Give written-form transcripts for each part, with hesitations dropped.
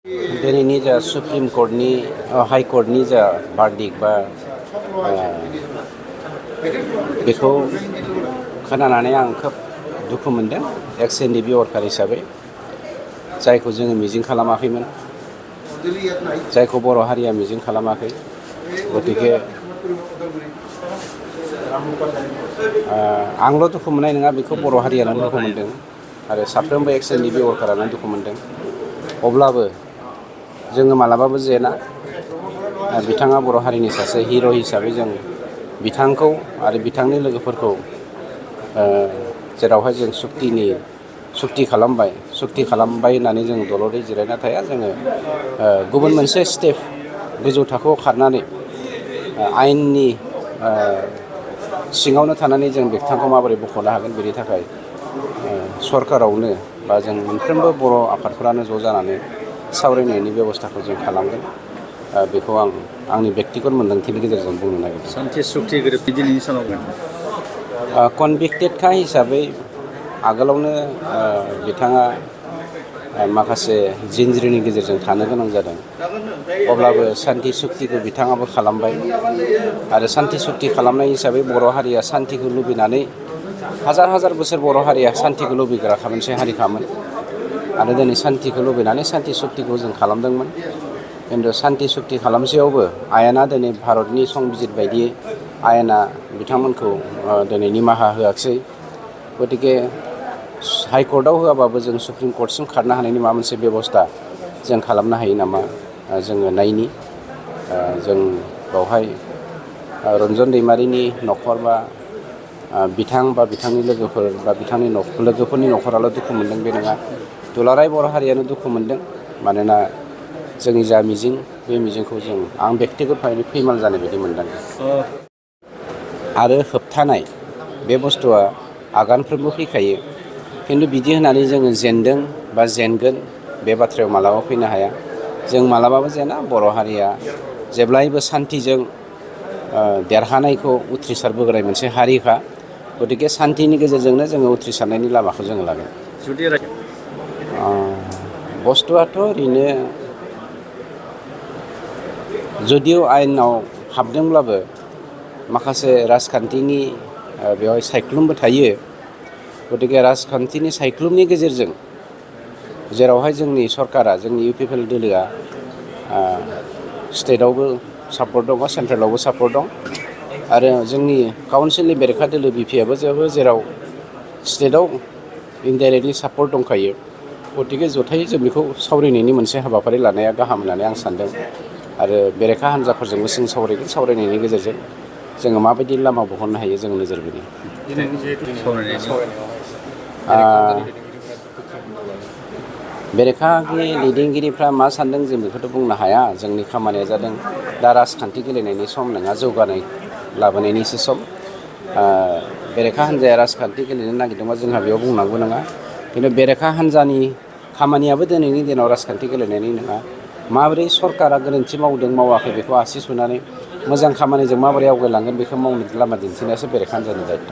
दिनैनि जा supreme कोर्टनि high कोर्टनि जा भार्डिक्ट बा बेखौ खोनानानै आं खोब दुखु मोनदों एक्स एनडिपि वर्कार हिसाबै जायखौ जोङो मिजिं खालामाखैमोन जायखौ बर' हारिया मिजिं खालामाखै गतिके आंल' दुखु मोननाय नङा बेखौ बर' हारियानो दुखु मोनदों आरो साफ्रोमबो एक्स एनडिपि वर्कारानो दुखु मोनदों अब्लाबो जोङो मालाबाबो जेना बिथाङा बर' हारिनि सासे हिर' हिसाबै जों बिथांखौ आरो बिथांनि लोगोफोरखौ जेरावहाय जों सुक्ति खालामबाय होननानै जों दलरै जिरायना थाया जोङो गुबुन मोनसे स्टेप गोजौ थाखोआव खारनानै आयेननि सिङावनो थानानै जों बिथांखौ माबोरै बख'नो हागोन बेनि थाखाय सरकारावनो बा जों मोनफ्रोमबो बर' आफादफोरानो ज' जानानै सावरायनायनि बेब'स्थाखौ जों खालामगोन बेखौ आं आंनि बेक्तिगत मोन्दांथिनि गेजेरजों बुंनो नागिरदों। सान्थि सुक्ति गोरोबथि दिनैनि सानाव कनभिक्टेडखा हिसाबै आगोलावनो बिथाङा माखासे जिनज्रिनि गेजेरजों थानो गोनां जादों अब्लाबो सान्थि सुक्तिखौ बिथाङाबो खालामबाय आरो सान्थि सुक्ति खालामनाय हिसाबै बर' हारिया सान्थिखौ लुबैनानै हाजार बोसोर बर' हारिया सान्थिखौ लुबैग्राखा मोनसे हारिखामोन आरो दिनै सान्थिखौ लुबैनानै सान्थि सुक्तिखौ जों खालामदोंमोन खिन्थु सान्थि सुक्ति खालामसेयावबो आयेना दिनै भारतनि संबिजित बायदियै आयेना बिथांमोनखौ दिनै निमाहा होआखिसै गतिके हाइकर्टआव होआबाबो जों सुप्रिम कर्टसिम खारनो हानायनि माबा मोनसे बेब'स्था जों खालामनो हायो नामा जोङो नायनि जों बेवहाय रन्जन दैमारिनि न'खर बा बिथांनि लोगोफोर बा बिथांनि लोगोफोरनि न'खराल' दुखु मोनदों बे नङा दुलाराय बर' हारियानो दुखु मोनदों मानोना जोंनि जा मिजिं बे मिजिंखौ आं बेक्तिगत भाबै फैमाल जानाय बायदि मोनदों आरो होबथानाय बे बुस्थुआ आगानफ्रोमबो फैखायो खिन्थु बिदि होननानै जोङो जेनदों बा जेनगोन बे बाथ्रायाव मालाबा फैनो हाया जों मालाबाबो जेना बर' हारिया जेब्लायबो सान्थिजों देरहानायखौ उथ्रिसारबोग्राय मोनसे हारिखा गतिके सान्थिनि गेजेरजोंनो जोङो उथ्रिसारनायनि लामाखौ जोङो लागोन बुस्थुआथ' ओरैनो जुदिव आयेनाव हाबदोंब्लाबो माखासे राजखान्थिनि बेवहाय सायख्लुमबो थायो गतिके राजखान्थिनि सायख्लुमनि गेजेरजों जेरावहाय जोंनि सरकारा जोंनि इउपिपिएल दोलोआ स्टेटआवबो सापर्ट दङ सेन्ट्रेलावबो सापर्ट दं आरो जोंनि काउन्सिलनि बेरेखा दोलो बिपिआबो जेराव स्टेटआव इनडाइरेक्टलि सापर्ट दंखायो गतिके जथायै जों बेखौ सावरायनायनि मोनसे हाबाफारि लानाया गाहाम होननानै आं सानदों आरो बेरेखा हान्जाफोरजोंबो जों सावरायनायनि गेजेरजों जोङो माबायदि लामा बहननो हायो जों नोजोर बोयो बेरेखानि दैदेनगिरिफ्रा मा सानदों जों बेखौथ' बुंनो हाया जोंनि खामानिया जादों दा राजखान्थि गेलेनायनि सम नङा जौगानाय लाबोनायनिसो सम बेरेखा हान्जाया राजखान्थि गेलेनो नागिरदोंबा जोंहा बेयाव बुंनांगौ नङा खिन्थु बेरेखा हान्जानि खामानियाबो दिनैनि दिनाव राजखान्थि गेलेनायनि नङा माबोरै सरकारा गोरोन्थि मावदों मावाखै बेखौ आसि सुनानै मोजां खामानिजों माबोरै आवगायलांगोन बेखौ मावनो लामा दिन्थिनायासो बेरेखा हान्जानि दायित्व।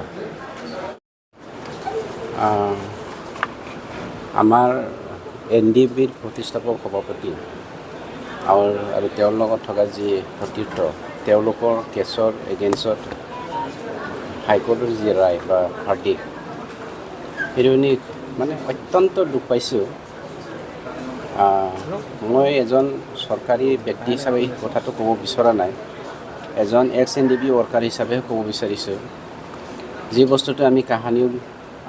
আমাৰ এনডিপিৰ প্ৰতিষ্ঠাপক সভাপতি আৰু তেওঁৰ লগত থকা যি সতীৰ্থ তেওঁলোকৰ কেছৰ এগেইনষ্টত হাইকোৰ্টৰ যি ৰায় বা ভাৰ্ডিক্ট সেইটো মানে অত্যন্ত দুখ পাইছোঁ। মই এজন চৰকাৰী ব্যক্তি হিচাপে কথাটো ক'ব বিচৰা নাই এজন এক্স এনডিপি ৱৰ্কাৰ হিচাপে ক'ব বিচাৰিছোঁ যি বস্তুটো আমি কাহানিও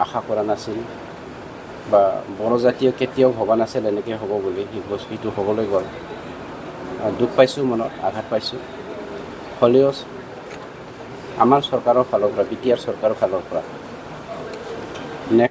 আশা কৰা নাছিল বা বড়ো জাতীয় কেতিয়াও ভবা নাছিল এনেকৈ হ'ব বুলি সেইটো হ'বলৈ গ'ল দুখ পাইছোঁ মনত আঘাত পাইছোঁ হ'লেও আমাৰ চৰকাৰৰ ফালৰ পৰা বিটিআৰ চৰকাৰৰ ফালৰ পৰা